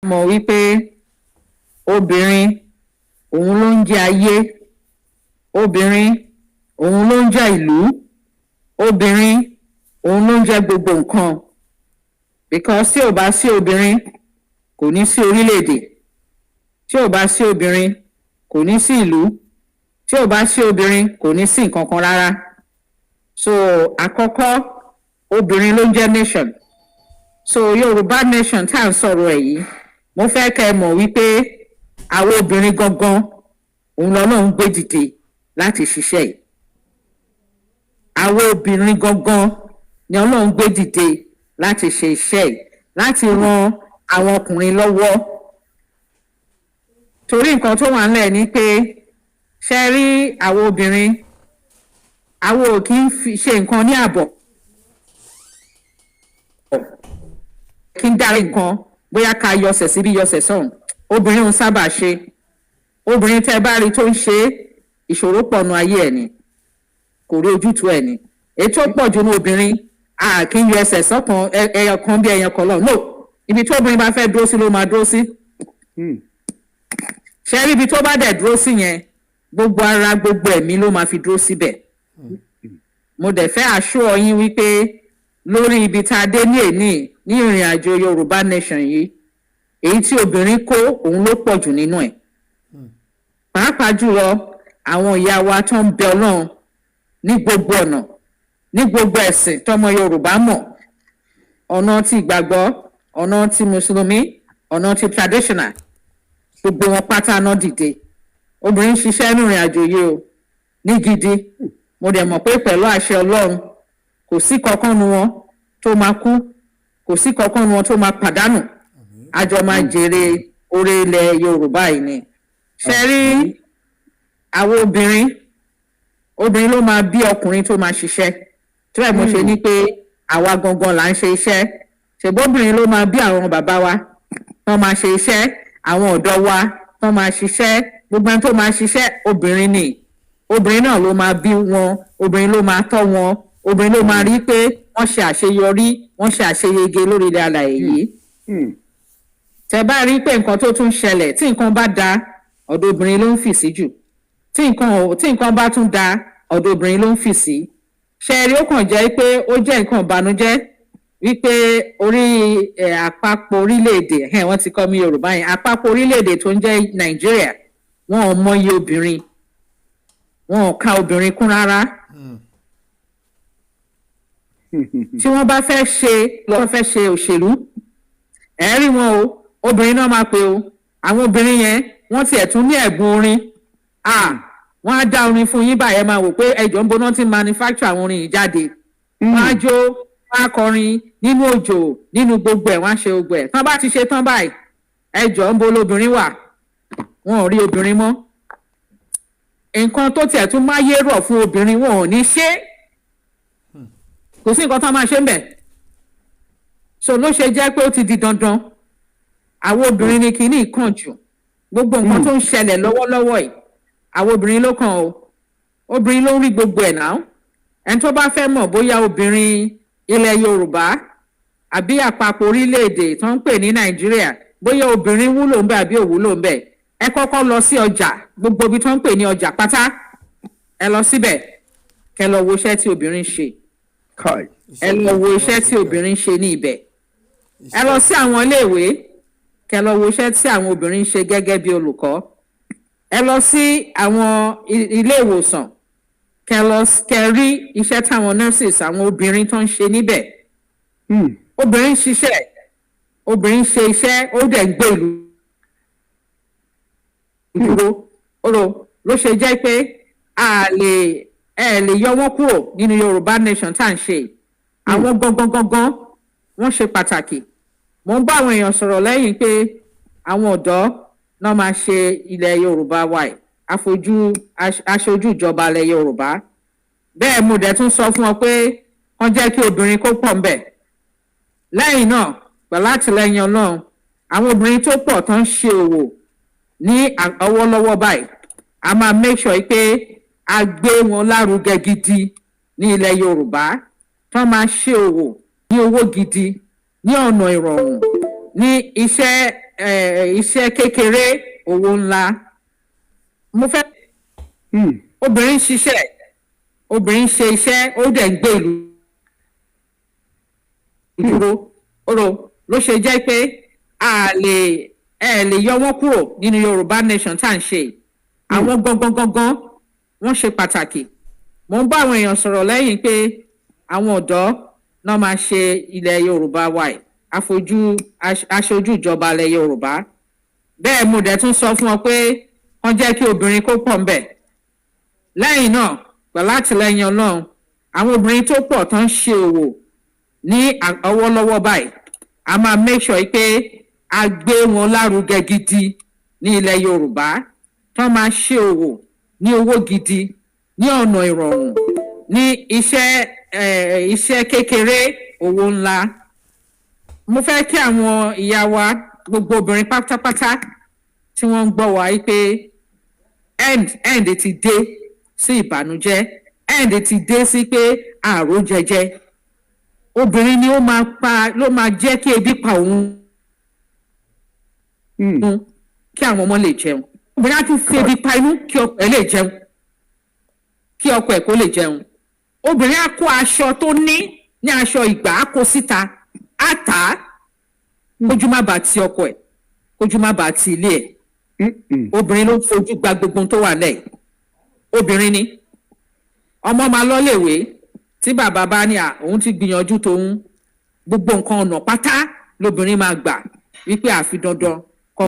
Mọ̀ wípé obìnrin òun ló ń jẹ́ ayé, obìnrin òun ló ń jẹ́ ìlú, obìnrin òun ló ń jẹ́ gbogbo nǹkan, because tí ò bá sí obìnrin, kò ní sí orílẹ̀-èdè. Tí ò bá sí obìnrin, kò ní sí ìlú. Tí ò bá sí obìnrin, kò ní sí nǹkan kan rárá. So àkọ́kọ́, obìnrin ló ń jẹ́ nation. So Yorùbá nation tá à ń sọ̀rọ̀ ẹ̀ yìí, mo fẹ́ kẹ́ ẹ mọ̀ wípé àwọn obìnrin gangan òun lọ́lọ́run gbé dìde láti ṣiṣẹ́ yìí. Àwọn obìnrin gangan ni Ọlọ́run gbé dìde láti ṣe iṣẹ́ yìí, láti ran àwọn ọkùnrin lọ́wọ́, torí nǹkan tó wà nílẹ̀ ni pé, ṣe rí àwọn obìnrin, àwọn ò kí ń fi ṣe nǹkan ní àbọ̀, kí ń dárí nǹkan, bóyá ká yọsẹ̀ síbí, yọsẹ̀ sọ̀hún, obìnrin ń sábà ṣe. Obìnrin tẹ́ bá rí tó ń ṣe é, ìṣòro pọ̀ nu ayé ẹ̀ ni, kò rí ojútùú ẹ̀ ni. Ètò pọ̀ jù ní obìnrin, a kì í yọ ẹsẹ̀ sọ́kan, ẹyọ kan bí ẹyọ kan lọ. No, ibi tí obìnrin bá fẹ́ dúró sí ló máa dúró sí. Ṣe rí ibi tó bá dẹ̀ dúró sí yẹn, gbogbo ara, gbogbo ẹ̀mí ló máa fi dúró síbẹ̀. Mo dẹ̀ fẹ́ assure yín wípé lórí ibi tá a dé ní èní ní ìrìn àjò Yorùbá nation yìí, èyí tí obìnrin kó òun ló pọ̀ jù nínú ẹ̀, pàápàá jùlọ àwọn ìyá wa tó ń bẹ Ọlọ́run ní gbogbo ọ̀nà, ní gbogbo ẹ̀sìn tọmọ Yorùbá mọ̀, ọ̀nà ti ìgbàgbọ́, ọ̀nà ti mùsùlùmí, ọ̀nà ti traditional, gbogbo wọn pátá náà dìde. Obìnrin ń ṣiṣẹ́ nínú ìrìn àjò yìí o ní gidi. Mo dẹ̀ mọ̀ pé pẹ̀lú àṣẹ Ọlọ́run, kò sí kankan nu wọn tó máa kú, kò sí kankan nu wọn tó máa pàdánù. Àjọ máa jèrè orí ilẹ̀ Yorùbá yìí ni. Ṣe rí àwọn obìnrin, obìnrin ló máa bí ọkùnrin tó máa ṣiṣẹ́. Tí bẹ́ẹ̀ mo ṣe ní pé àwa gangan là ń ṣe iṣẹ́, ṣèbóbìnrin ló máa bí àwọn bàbá wa tó máa ṣe iṣẹ́, àwọn ọ̀dọ́ wa tó máa ṣiṣẹ́, gbogbo ẹni tó máa ṣiṣẹ́, obìnrin ni. Obìnrin náà ló máa bí wọn, obìnrin ló máa tọ́ wọn, obìnrin ló máa rí pé wọ́n ṣe àṣeyọrí, wọ́n ṣe àṣeyege lórí ilẹ̀ alàyè yìí. Tẹ bá rí pé nǹkan tó tún ṣẹlẹ̀, tí nǹkan bá da, ọ̀dọ̀ obìnrin ló ń fì sí jù. Tí nǹkan bá tún da, ọ̀dọ̀ obìnrin ló ń fì sí. Ṣe rí, ó kàn jẹ́ pé ó jẹ́ nǹkan ìbànújẹ́ wípé orí ẹ̀ àpapọ̀ orílẹ̀-èdè ẹ̀, wọ́n ti kọ́ mi Yorùbá yẹn, àpapọ̀ orílẹ̀-èdè tó ń jẹ́ Nàìjíríà, wọn ò mọyì obìnrin, wọn ò ka obìnrin kún rárá. Tí wọ́n bá fẹ́ ṣe lọ́wọ́, fẹ́ ṣe òṣèlú, ẹ̀ rí wọn o, obìnrin náà máa pe o. Àwọn obìnrin yẹn, wọ́n tiẹ̀ tún ní ẹ̀bùn orin. Ah, wọ́n á dá orin fún yín báyẹn, máa wò pé ẹjọ́ ń boná tí manufacture àwọn orin yìí jáde. Wọ́n á jó, wọ́n á kọrin nínú òjò, nínú gbogbo ẹ̀, wọ́n á ṣe gbogbo ẹ̀ tán. Bá ti ṣe tán báyìí, ẹjọ́ ń bo lóbìnrin wà? Wọn ò rí obìnrin mọ́. Nǹkan tó tiẹ̀ tún máyé rọ̀ fún obìnrin, wọn ò ní ṣe é. Kò sí nǹkan tó máa ṣe ń bẹ̀. So ló ṣe jẹ́ pé ó ti di dandan, àwọn obìnrin ni kìíní kàn jù. Gbogbo nǹkan tó ń ṣẹlẹ̀ lọ́wọ́lọ́wọ́ yìí, àwọn obìnrin ló kàn o. Obìnrin ló ń rí gbogbo ẹ̀ náà. Ẹni tó bá fẹ́ mọ̀ bóyá obìnrin ilẹ̀ Yorùbá àbí àpapọ̀ orílẹ̀-èdè tó ń pè ní Nàìjíríà, bóyá obìnrin wúlò ń bẹ̀ àbí ò wúlò ń bẹ̀, ẹ kọ́kọ́ lọ sí ọjà, gbogbo ibi tó ń pè ní ọjà pátá, ẹ lọ síbẹ̀, kẹ lọ wo iṣẹ́ tí obìnrin ṣe. Kai. Ẹ lọ wo iṣẹ́ tí obìnrin ṣe ní ibẹ̀. Ẹ lọ sí àwọn iléèwé, kẹ lọ wo iṣẹ́ tí àwọn obìnrin ṣe gẹ́gẹ́ bí olùkọ́. Ẹ lọ sí àwọn ilé ìwòsàn, kẹ lọ kẹ rí iṣẹ́ táwọn nurses, àwọn obìnrin tó ń ṣe níbẹ̀. Obìnrin ṣiṣẹ́, obìnrin ṣe iṣẹ́, ó dẹ̀ ń gbé ìlú dúró. Ó ló ṣe jẹ́ pé a lè ẹ lè yọ wọ́n kúrò nínú Yorùbá nation tá à ń ṣe. Àwọn gangan gangan, wọ́n ṣe pàtàkì. Mo ń bá àwọn èèyàn sọ̀rọ̀ lẹ́yìn pé àwọn ọ̀dọ́ náà máa ṣe ilẹ̀ Yorùbá wa yìí, afojú aṣojú ìjọba ilẹ̀ Yorùbá. Bẹ́ẹ̀ mo dẹ̀ tún sọ fún ọ pé wọ́n jẹ́ kí obìnrin kó pọ̀ ńbẹ̀. Lẹ́yìn náà, pẹ̀lú àtìlẹ́yìn Ọlọ́run, àwọn obìnrin tó pọ̀ tó ń ṣe òwò ní ọwọ́lọ́wọ́ báyìí, a máa make sure pé a gbé wọn lárugẹ gidi ní ilẹ̀ Yorùbá, tó máa ṣe òwò ní owó gidi, ní ọ̀nà ìrọ̀rùn, ní iṣẹ́. Iṣẹ́ kékeré, owó ńlá. Mo fẹ́ obìnrin ń ṣiṣẹ́, obìnrin ń ṣe iṣẹ́, ó dẹ̀ ń gbé ìlú dúró. Oró ló ṣe jẹ́ pé a lè ẹ lè yọ wọ́n kúrò nínú Yorùbá Nation tá à ń ṣe yìí. Àwọn gangan gangan, wọ́n ṣe pàtàkì. Mo ń bá àwọn èèyàn sọ̀rọ̀ lẹ́yìn pé àwọn ọ̀dọ́ náà máa ṣe ilẹ̀ Yorùbá wa yìí, aṣojú ìjọba ilẹ̀ Yorùbá. Bẹ́ẹ̀ mo dẹ̀ tún sọ fún ọ pé wọ́n jẹ́ kí obìnrin kó pọ̀ ńbẹ̀. Lẹ́yìn náà, pẹ̀lú àtìlẹ́yìn Ọlọ́run, àwọn obìnrin tó pọ̀ tó ń ṣe òwò ní ọwọ́lọ́wọ́ báyìí, a máa make sure pé a gbé wọn lárugẹ gidi ní ilẹ̀ Yorùbá, tó máa ṣe òwò ní owó gidi, ní ọ̀nà ìrọ̀rùn, ní iṣẹ́ kékeré, owó ńlá. Mo fẹ́ kí àwọn ìyá wa, gbogbo obìnrin pátápátá tí wọ́n ń gbọ́ wa yìí pé end ti dé sí ìbànújẹ́, end ti dé sí pé àrò jẹjẹ. Obìnrin ni ó máa pa ló máa jẹ́ kí ebi pa òun kí àwọn ọmọ lè jẹun. Obìnrin á tún fi ebi pa inú kí ọkọ ẹ̀ lè jẹun, kí ọkọ ẹ̀ kó lè jẹun. Obìnrin á kó aṣọ tó ní ní aṣọ ìgbà, á kó síta, á tà á, kójú má bàa ti ọkọ ẹ̀, kójú má bàa ti ilé ẹ̀. Obìnrin ló ń fojú gba gbogbo ohun tó wà lẹ́yìn. Obìnrin ni ọmọ máa lọ léèwé tí bàbá bá ní à òun ti gbìyànjú tóun, gbogbo nǹkan ọ̀nà pátá lobìnrin máa gbà wípé àfi dandan.